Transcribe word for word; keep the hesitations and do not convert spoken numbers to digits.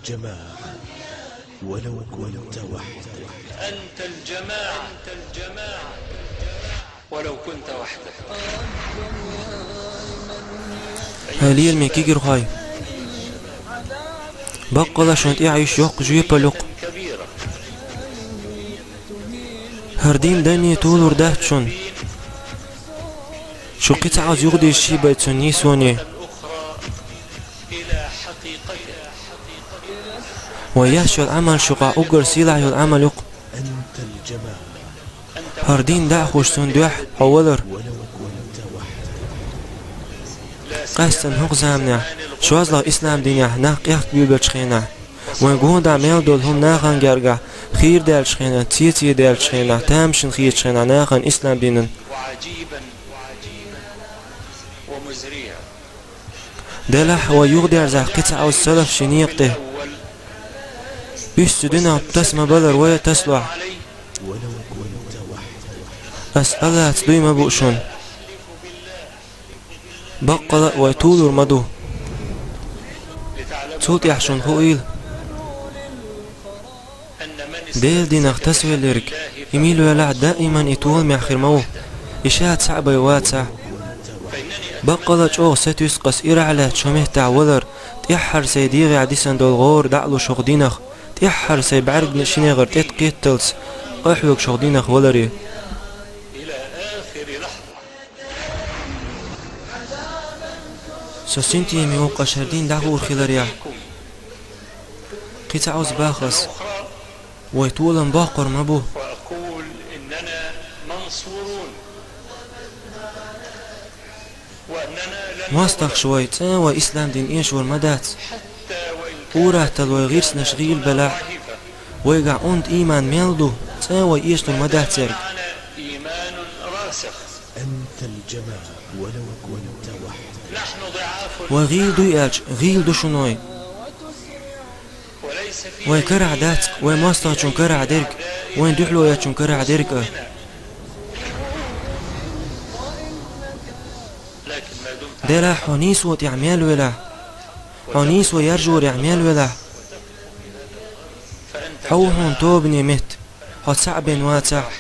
الجماعة ولو كنت وحدك. أنت الجماعة، أنت الجماعة ولو كنت وحدك. Хьай лераме кегийрхой, баккъала шун тӀехь йиш йоккха жоьпалла ю-кх. ХӀара дин данне толур дац шун. Шу кхин цхьа Ӏаза юхадерза ший бай цунна нийсоне. Вай еш йолу Ӏамал шуьгахь уггар сийлахь йолу Ӏамал ю-кх. ХӀара дин дӀа а хууш цунна дуьхьа хьо валар. Къаьсттина хӀокху заманахь, шозлагӀа ислам динехь нах къехкабуьйлучу хенахь, вайн гонах мел долу хӀума нахана гергахь хийра даьллачу хенахь, цеций даьллачу хенахь, тамашийна хетачу хенахь нахана ислам динан. Делахь вай юхадерзахь кхин цхьа Ӏаза салаф ши некъа тӀе. Уьш цу динах таса ма балар вай а тасалахь. Ас Аллаца дуй ма бу шуна. Баккъала а вай толур ма ду. Цул тӀаьхьа шуна хуийла, Делан динах тасавелларг, и мила велахь а, даиман и толамехь хир ма ву, и ша цхьаъ бен вацахь. Баккъала а чӀогӀа сатуьйсу-кх ас ирахь лаьттачу хӀокху меттехь валар, тӀаьххьара сайн дегӀехь дисина долу гӀора дӀа а луш хӀокху динах, тӀаьххьара сайн бӀаьрган шиннегӀар тӀе а кхетталц къахьоьгуш хӀокху динах валаре. Со синтеме ву-кх аш хӀара дин дӀахуур хиларехь. Кхин цхьа Ӏаза боху ас, вай толам боккхур ма бу. МостагӀчу вай цӀа а вай ислам дин эшор ма дац. Ур-атталла вай гӀирсанаш гӀийла белахь а, вайгахь онда ийман мел ду, цӀа а вай эшалур ма дац цаьрга. Вай гӀийла дуй аьлча, гӀийла ду шуна вай. Вай карахь дац-кх, вай мостагӀчун карахь дерг, вайн дуьхьало ечун карахь дерг а. Делахь хьо нийсо тӀехь мел велахь, хьо нийсо яржорехь мел велахь, хьо ву хьуна тобане метта, хьо цхьаъ бен вацахь,